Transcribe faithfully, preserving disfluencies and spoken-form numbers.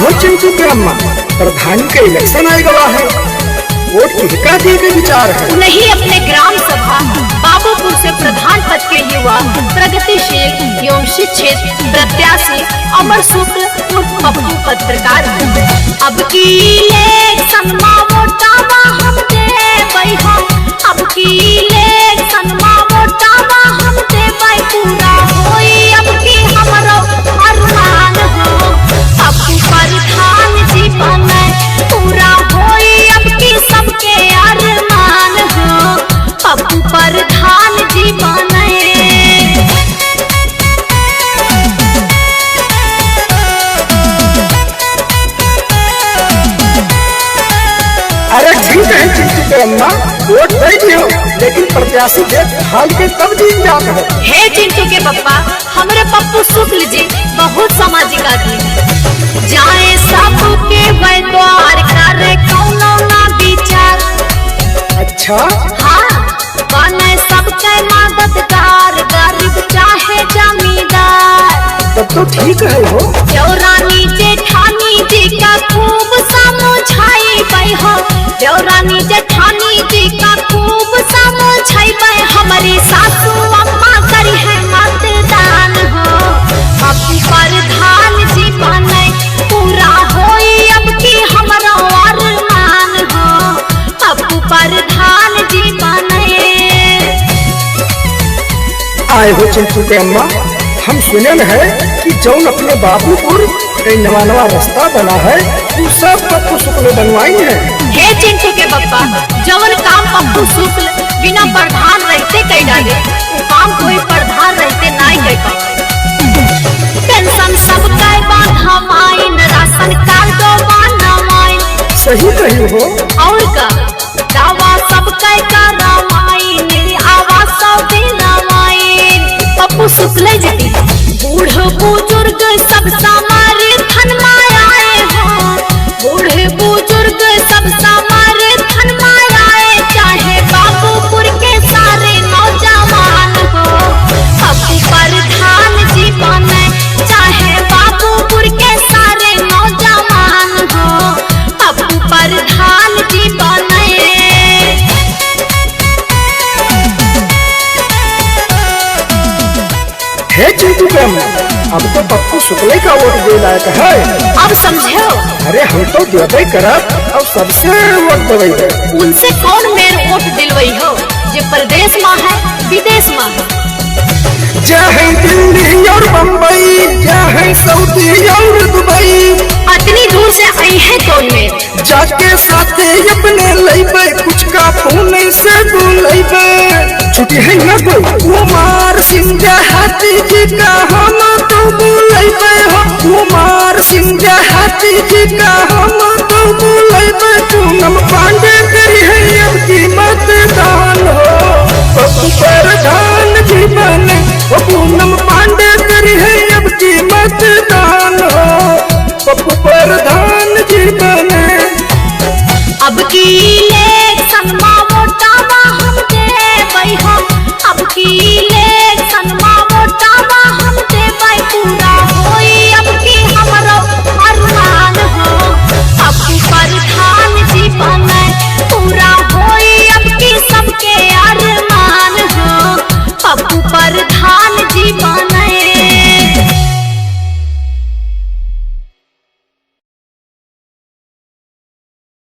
हो चिंटू के अम्मा, प्रधान के election आए गवा है, वोट किनका दे के विचार है? उन्हीं अपने ग्राम सभा बाबूपुर से प्रधान पद के युवा प्रगतिशील एवं शिक्षित प्रत्याशी अमर शुक्ल उर्फ पप्पू पत्रकार। अब की election मा वोटावा हम देबै हो, अब की election मा वोटावा हम देबै, पूरा होई अब की हमरो अरमान हो। पप्पू प्रधान जी बनै, पूरा होई अब की सबके अरमान हो। पप्पू प्रधान जी बनै। अरे ठीक है चिंटू के अम्मा, वोट दे दियो, लेकिन प्रत्याशी देख भाल के तब जीत जात है। हे चिंटू के पप्पा, हमरे पप्पू शुक्ल जी बहुत सामाजिक आदमी हैं। जाए सबके वै द्वार, करे कौनो ना विचार। अच्छा। हाँ, बनै सबके मददगार, गरीब चाहे जमींदार। तब तो ठीक है हो। देवरानी जेठानी जी का खूब समझाइबै हो, देवरानी जेठानी जी का खूब समझाइबै, हमरी सासू अम्मा करिहैं मतदान हो। पप्पू प्रधान जी बनै, पूरा होई अब की हमरो अरमान हो। पप्पू प्रधान जी बनै। आए हो चिंटू के अम्मा, हम सुनेन है कि जौन अपने बाबूपुर कई नवा नवा रास्ता बना है, उ सब पप्पू शुक्ल बनवाइन है। हे चिंटू के पप्पा, जौन काम पप्पू शुक्ल बिना प्रधान रहते कई डाले, उ काम कोई प्रधान रहते नाहीं कई पावे। Pension सबके बढ़वाइन, राशन कार्ड बनवाइन। सही कही हो। और का? दवा सबके करवाइन, आवास दिलवाइन। पप्पू शुक्ल जी, बूढ़ बुजुर्ग सब समर्थन मा आए हो, बूढ़ बुजुर्ग सब समर्थन मा आए, चाहे बाबूपुर के सारे नौजवान हो। पप्पू प्रधान जी बनै, चाहे बाबूपुर के सारे नौजवान हो। पप्पू प्रधान जी बनै। हे चिंटू के अम्मा, अब तो पप्पू शुक्ल का वोट दे लायक है। अब समझे हो? अरे हम तो देबै करब, अब सबसे वोट देबै। उनसे कौन मेर वोट दिलवै हो, जे प्रदेश मा है, विदेश मा है? चाहे दिल्ली और बम्बई, चाहे सऊदी और दुबई। अतनी दूर से अइहैं कौन मेर? जाके साथे अपने लइबै, कुछ का फोन से बुलइबै। छुट्टी है ना कोई? कुमार सिंह देहाती जी का हम तो बुलइबै हो, कुमार सिंह देहाती जी का हम तो बुलइबै। पूनम पांडे करिहैं अब की मतदान हो, पप्पू प्रधान जी बनै। ओ पूनम पांडे करिहैं अब की मतदान हो, पप्पू प्रधान जी बनै। अब की